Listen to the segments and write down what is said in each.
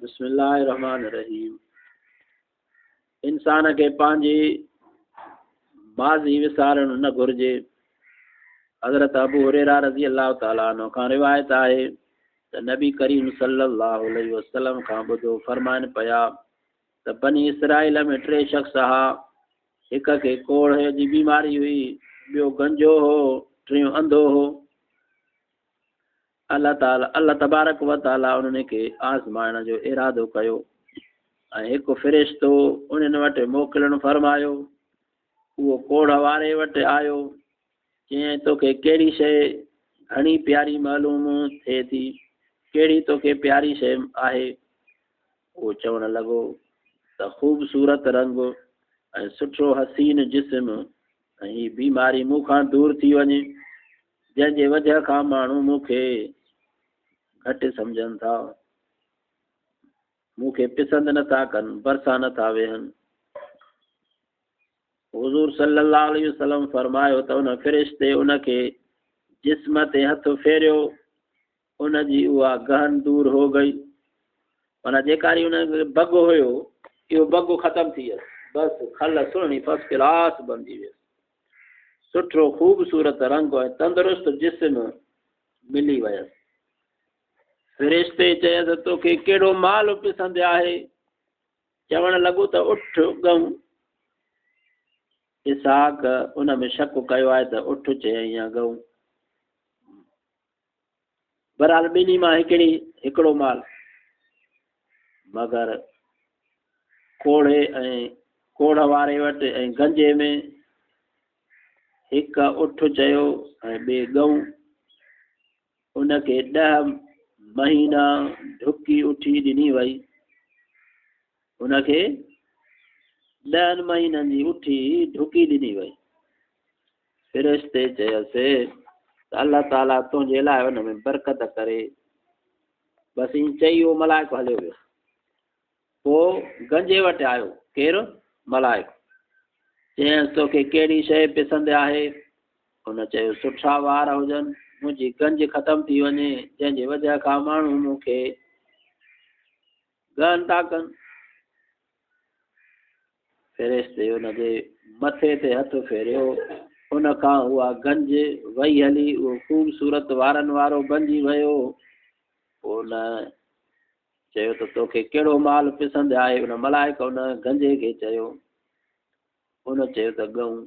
بسم الله الرحمن الرحيم انسان کي پنهنجي ماضي وسارڻ نه گهرجي. حضرت ابو هريره رضي الله تعالٰي عنه کان روايت آهي ته نبي ڪريم صلي الله عليه وسلم کان ٻڌو فرمائن پيا ته بني اسرائيل ۾ ٽي شخص ها، هڪ کي ڪوڙهه جي بيماري هئي، ٻيو گنجو هو، ٽيون انڌو هو. الله تعالي الله تبارڪ و تعالي انهن کي آزمائڻ جو ارادو ڪيو ۽ هڪ فرشتو انهن وٽ موڪلڻ فرمايو. اهو ڪوڙهه واري وٽ آيو، چيائين توکي ڪهڙي شيء گهڻي پياري معلوم ٿئي ٿي، ڪهڙي توکي پياري شيء آهي؟ اهو چوڻ لڳو ته خوبصورت رنگ ۽ سٺو حسين جسم ۽ هي بيماري مون کان دور ٿي وڃي. جنهن جي وجهه کان ماڻهو مون کي گهٽ سمجهن ٿا، مون کي پسند نه ٿا ڪن، ڀرسان نه ٿا ويهن. حضور صلي الله عليه وسلم فرمايو ته ان فرشتي ان کي جسم تي هٿ ڦيريو، ان جي اها گهن دور هو گئي. معنيٰ جيڪاري ان کي بگ هيو، اهو بگ ختم ٿي ويس، بس کل سهڻي فرسٽ ڪلاس بڻجي ويس. سٺو خوبصورت رنگ ۽ تندرست جسم ملي ويس. فرشتي چيس توکي ڪهڙو مال پسند آهي؟ چوڻ لڳو ته اٺ ڳئون. اسحاق ان ۾ شڪ ڪيو آهي ته اٺ چيائين يا ڳئون. بهرحال ٻنهي مان هڪڙي هڪڙو مال. مگر ڪوڙهي ۽ ڪوڙهه واري وٽ ۽ گنجي ۾ هڪ اٺ چيو ۽ ٻي ڳئون. ان کي 10 مهينا ڍڪي اٺي ڏني وئي. ان کي 10 مهينن جي اٺي ڍڪي ڏني وئي. فرشتي چيس ته الله تعاليٰ تنهنجي لاء ان ۾ برڪت ڪري. بس ائين چئي اهو ملائڪ هليو ويو. پوء گنجي وٽ آيو. ڪير؟ ملائڪ. چيائينس توکي ڪهڙي شيء پسند آهي؟ هن چيو سٺا وار هجن، منهنجي گنج ختم ٿي وڃي، جنهن جي وجهه کان ماڻهو مون کي ڳهن ٿا ڪن. فرشتي ان جي مٿي تي هٿ ڦيريو، ان کان اها گنج وئي هلي، اهو خوبصورت وارن وارو بنجي ويو. پوء ان چيو ته توکي ڪهڙو مال پسند آهي؟ ان ملائڪ ان گنجي کي چيو. ان چيو ته ڳئون.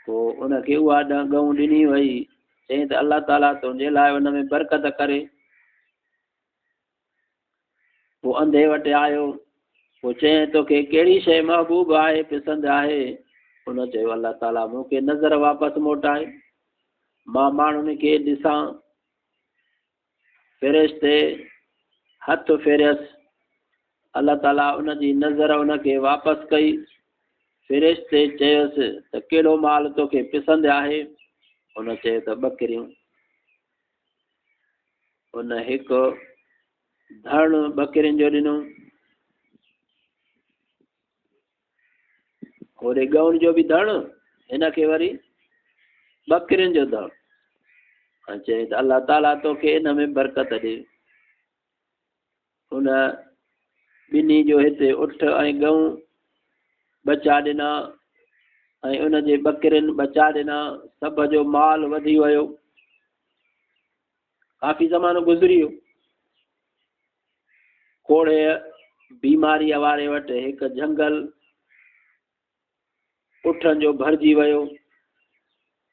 پوء ان کي اها ڳئون ڏني وئي. چيائين ته الله تعاليٰ تنهنجي لاء ان ۾ برڪت ڪري. پوء انڌي وٽ آيو. پوء چيائين توکي ڪهڙي شيء محبوب آهي، پسند آهي؟ ان چيو الله تعاليٰ مون کي نظر واپس موٽائي، مان ماڻهن کي ڏسان. فرشتي هٿ ڦيريس، الله تعاليٰ ان جي نظر ان کي واپس ڪئي. فرشتي چيس ته ڪهڙو مال توکي پسند آهي؟ ان چيو ته ٻڪريون. ان هڪ ڌڻ ٻڪرين جو ڏنو. هوڏي ڳئون جو به ڌڻ، هن کي وري ٻڪرين جو ڌڻ. ۽ چيائين ته الله تعاليٰ توکي ان ۾ برڪت ڏي. ان ٻنهي جو هتي اٺ ۽ ڳئون ٻچا ڏنا ۽ ان جي ٻڪرين ٻچا ڏنا، سڀ جو مال وڌي ويو. ڪافي زمانو گذري ويو. ڪوڙهي بيماريء واري وٽ هڪ جهنگل اٺن جو ڀرجي ويو.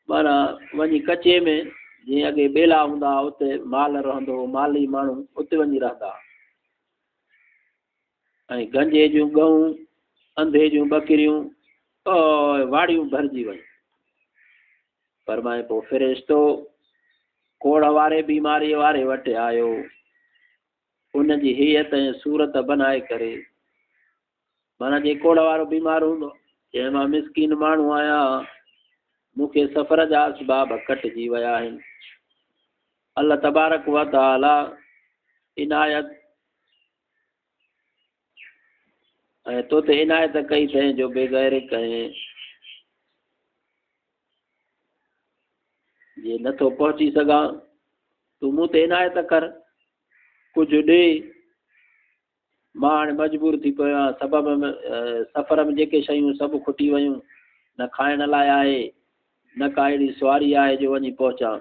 معنيٰ وڃي ڪچي ۾ جيئن اڳي ٻيلا هوندا هئا اتي مال رهندو هو، مالي ماڻهو اتي وڃي رهندا هئا. ۽ گنجي جون ڳئون، انڌي جون ٻڪريون، واڙيون ڀرجي ويون. فرمائي پوء فرشتو ڪوڙهه واري بيماريء واري وٽ آيو، ان جي هيئت ۽ صورت بنائي ڪري، معنيٰ جي ڪوڙهه وارو بيمار هوندو، چئي مان مسڪين ماڻهو آهيان، مون کي سفر جا اسباب ڪٽجي ويا آهن. الله تبارڪ و تعاليٰ عنايت ۽ تو تي عنايت ڪئي اٿئي جو بغير ڪنهن جي نٿو پهچي سگهان. تون مون تي عنايت ڪر، ڪجهه ڏي، مان هاڻي مجبور ٿي پيو آهيان، سبب سفر ۾ جيڪي شيون سڀ کٽي ويون، نه کائڻ لاء آهي، نه ڪا اهڙي سواري آهي جو وڃي پهچان.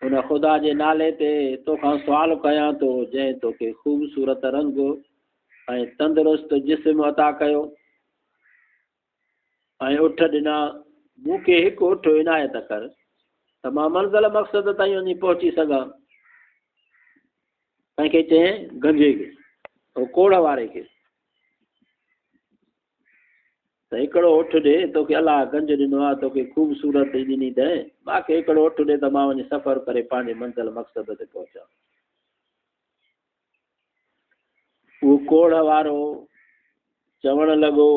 ان خدا جي نالي تي توکان سوال ڪيان ٿو، جنهن توکي خوبصورت رنگ ۽ تندرست جسم عطا ڪيو ۽ اٺ ڏنا، مون کي هڪ اٺ عنايت ڪر ته مان منزل مقصد تائين وڃي پهچي سگهان. ڪنهن کي چيائين؟ گنجي کي، ڪوڙهه واري کي. ته هڪڙو اٺ ڏي، توکي الله گنج ڏنو آهي، توکي خوبصورت ئي ڏني اٿئي، مان کي هڪڙو اٺ ڏي ته مان وڃي سفر ڪري پنهنجي منزل مقصد تي پهچان. اهو ڪوڙهه وارو چوڻ لڳو.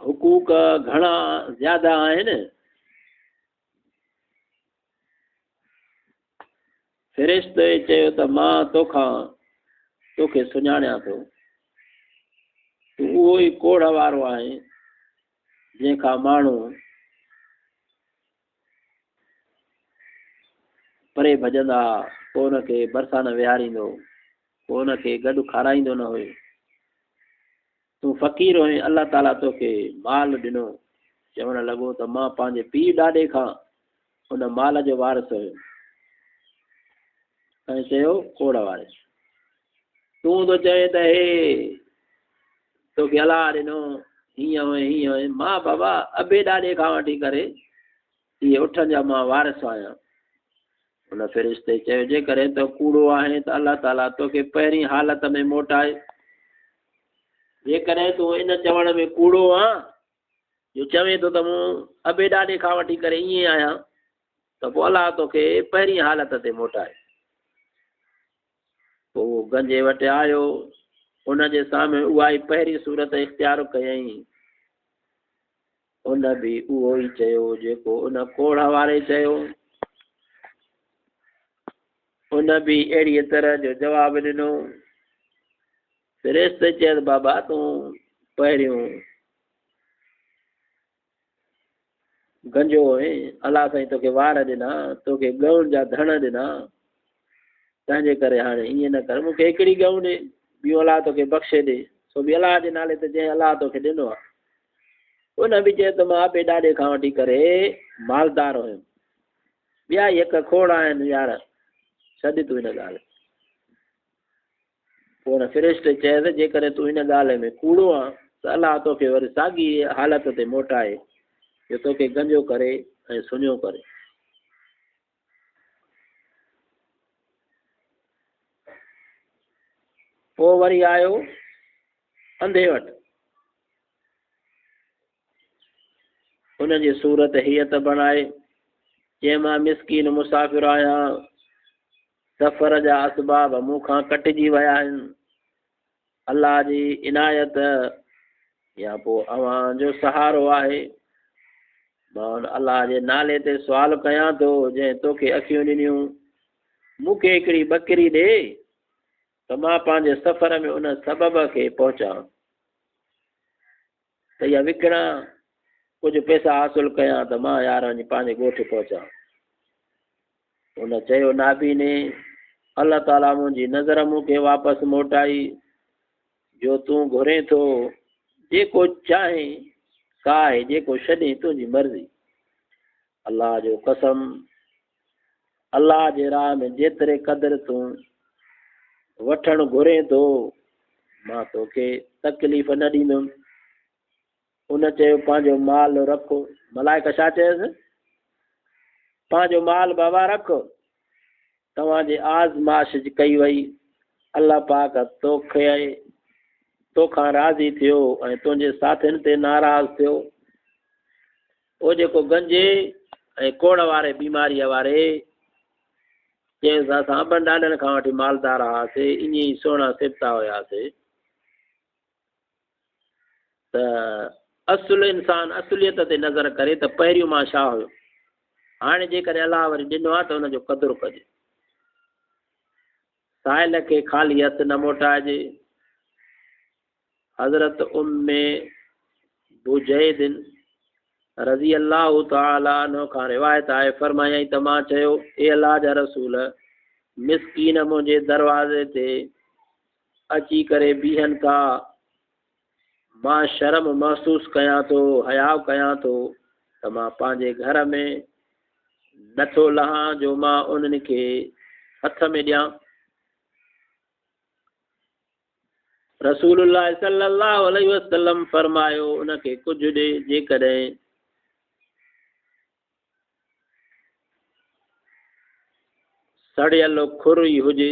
حقوق گهڻا زياده آهن. فرشتي چيو ته مان توکان توکي سڃاڻيان ٿو، تون اهو ئي ڪوڙهه وارو آهين جنهن کان ماڻهو پري ڀڄندا ها، ڪو ان کي ڀرسان نه ويهاريندو، ڪو ان کي گڏ کارائيندو نه هيو. تون فقير هئين، الله تعاليٰ توکي مال ڏنو. چوڻ لڳو ته مان پنهنجي پيء ڏاڏي کان ان مال جو وارث هيم. ۽ چيو ڪوڙ واري تون ٿو چوين ته هي توکي الله ڏنو هيئن هئين هيئن هئين مان بابا ابي ڏاڏي کان وٺي ڪري اهي اٺن جا مان وارث آهيان ان فرشتي چيو جيڪڏهن ته ڪوڙو آهين ته الله تعاليٰ توکي پهرين حالت ۾ موٽائي جيڪڏهن تون ان چوڻ ۾ ڪوڙو آن جو چوين ٿو ته مون ابي ڏاڏي کان وٺي ڪري ائين آهيان ته پوء الله توکي پهرين حالت تي موٽائي. پوء اهو گنجي وٽ آيو، ان جي سامهون اها ئي پهرين صورت اختيار ڪيائين. ان به اهو ئي چيو جيڪو ان ڪوڙهه واري چيو. ان به اهڙيء طرح جو جواب ڏنو. فرشتي چيس، بابا تون پهريون گنجو هئين، الله سائين توکي وار ڏنا، توکي ڳئون جا ڌڻ ڏنا، تنهنجي ڪري هاڻي ائين نه ڪر، مون کي هڪڙي ڳئون ڏي، ٻيون الله توکي بخشي ڏي، سو به الله جي نالي تي جنهن الله توکي ڏنو آهي. ان به چيو ته مان ابي ڏاڏي کان وٺي ڪري مالدار هيم، ٻيا ئي هڪ کوڙ آهن يار، ڇڏ تون هن ڳالهه کي. پوء ان فرشتي چيس، جيڪڏهن تون هن ڳالهه ۾ ڪوڙو آن ته الله توکي وري ساڳي حالت تي موٽائي، جو توکي گنجو ڪري ۽ سڃو ڪري. پوء وري آيو انڌي وٽ. ان جي صورت هيئت بڻائي، چيائين، مان مسڪين مسافر آهيان. سفر جا اسباب مون کان ڪٽجي ويا آهن. الله جي عنايت يا پوء اوهان جو سهارو آهي. مان ان الله جي نالي تي سوال ڪيان ٿو جنهن توکي اکيون ڏنيون. مون کي هڪڙي ٻڪري ڏي ته مان پنهنجي سفر ۾ ان سبب کي پهچان ته اها وڪڻان ڪجهه پئسا حاصل ڪيان ته مان يار وڃي پنهنجي ڳوٺ پهچان. هن چيو، نابيني! الله تعاليٰ منهنجي نظر مون کي واپس موٽائي، جو تون گهرين ٿو، جيڪو چاهين کاء، جيڪو ڇڏين تنهنجي مرضي. الله جو قسم! الله جي راهه ۾ جيتري قدر تون وٺڻ گهرين ٿو، مان توکي تڪليف نه ڏيندم. ان چيو، پنهنجو مال رک. ملائڪ ڇا چيس؟ پنهنجو مال بابا رک. توهان جي آزمائش ڪئي وئي. الله پاڪ توکي توکان راضي ٿيو ۽ تنهنجي ساٿين تي ناراض ٿيو. او جيڪو گنجي ۽ ڪوڙهه واري بيماريء واري چيس، اسان ابن ڏاڏن کان وٺي مالدار هئاسي، ائين ئي سهڻا سيبتا هياسي. ته اصل انسان اصليت تي نظر ڪري ته پهريون مان ڇا هيو؟ هاڻي جيڪڏهن الله وري ڏنو آهي ته ان جو قدر ڪجي. سائل کي خالي هٿ نه موٽائجي. حضرت ام بجيد رضي الله تعالٰي عنه کان روايت آهي فرمايائين ته مان چيو اي الله جا رسول مسڪين منهنجي دروازي تي اچي ڪري بيهن ٿا مان شرم محسوس ڪيان ٿو حياء ڪيان ٿو ته مان پنهنجي گهر ۾ نٿو لهان جو مان انهن کي هٿ ۾ ڏيان رسول الله صلي الله عليه وسلم فرمايو ان کي ڪجهه ڏي جيڪڏهن سڙيل کر ئي هجي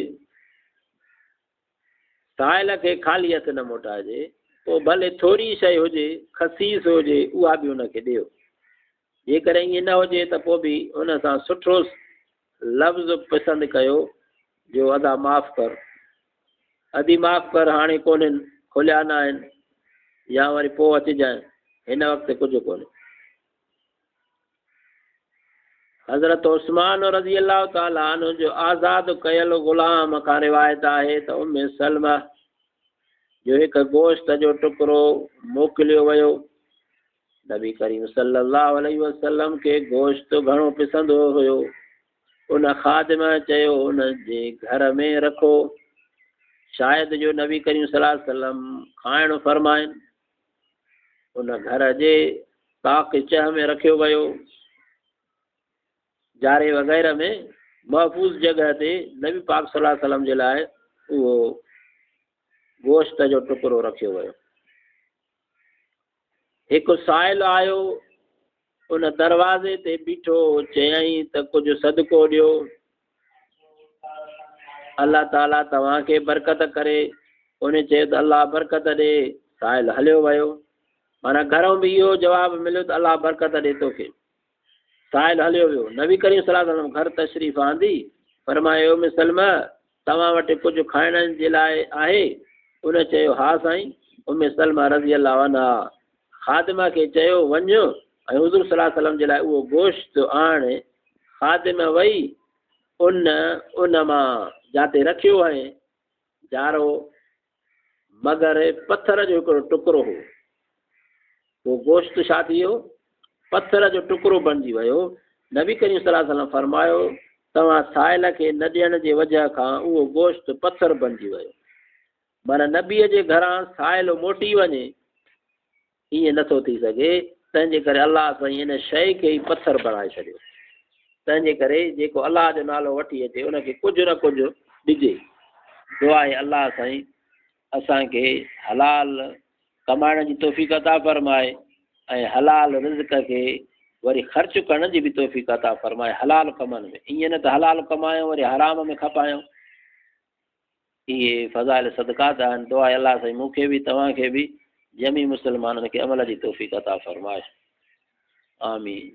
سائل کي خالي هٿ نه موٽائجي پوء ڀلي ٿوري شيء هجي خسيس هجي اها به ان کي ڏيو جيڪڏهن ائين نه هجي ته پوء به ان سان سٺو لفظ پسند ڪيو جو ادا معاف ڪر ادي معاف ڪر هاڻي ڪونهن کليا نه آهن يا وري پوء اچجانء هن وقت ڪجهه ڪونهي. حضرت عثمان رضي الله تعالٰي عنه جو آزاد ڪيل غلام کان روايت آهي ته ام سلمه جو هڪ گوشت جو ٽڪرو موڪليو ويو نبي ڪريم صلي الله عليه وسلم کي گوشت گهڻو پسند هيو. ان خادم چيو ان جي گهر ۾ رکو شايد جو نبي ڪريم صلي الله عليه وسلم کائڻ فرمائن. ان گهر جي طاق چهه ۾ رکيو ويو. جاري وغيره ۾ محفوظ جڳهه تي نبي پاڪ صلي الله عليه وسلم جي لاء اهو گوشت جو ٽڪرو رکيو ويو. هڪ سائل آيو، ان دروازي تي بيٺو، چيائين ته ڪجهه صدقو ڏيو، الله تعاليٰ توهان کي برڪت ڪري. ان چيو ته الله برڪت ڏي. سائل هليو ويو. معنيٰ گهرئون به اهو جواب مليو ته الله برڪت ڏي توکي. سائل هليو ويو. نبي ڪريم صلي الله عليه وسلم گهر تشريف آندي، فرمايو، ام سلمه! توهان وٽ ڪجهه کائڻ جي لاء آهي؟ ان چيو، ها سائين. ام سلمه رضي الله عنها خادمه کي چيو، وڃ ۽ حضور صلي الله عليه وسلم جي لاء اهو گوشت آڻ. خادمه وئي، ان ان مان جاتي رکيو هئين، جارو مگر پٿر جو هڪڙو ٽڪرو هو. اهو گوشت ڇا ٿي ويو؟ پٿر جو ٽڪرو بڻجي ويو. نبي ڪريم صلي الله عليه وسلم فرمايو، توهان سائل کي نه ڏيڻ جي وجهه کان اهو گوشت پٿر بڻجي ويو. معنيٰ نبيء جي گهران سائل موٽي وڃي، ائين نه ٿو ٿي سگهي، تنهن جي ڪري الله سائين ان شيء کي ئي پٿر بڻائي ڇڏيو. تنهن جي ڪري جيڪو الله جو نالو وٺي اچي ان کي ڪجهه نه ڪجهه ڏجي. دعا آهي الله سائين اسان کي حلال ڪمائڻ جي توفيق عطا فرمائي ۽ حلال رزق کي وري خرچ ڪرڻ جي به توفيق عطا فرمائي حلال ڪمن ۾ ائين نه ته حلال ڪمايون وري حرام ۾ کپايون. اهي فضائل صدقات آهن. دعا آهي الله سائين مون کي به توهان کي به جميع مسلمانن کي عمل جي توفيق عطا فرمائي. آمين.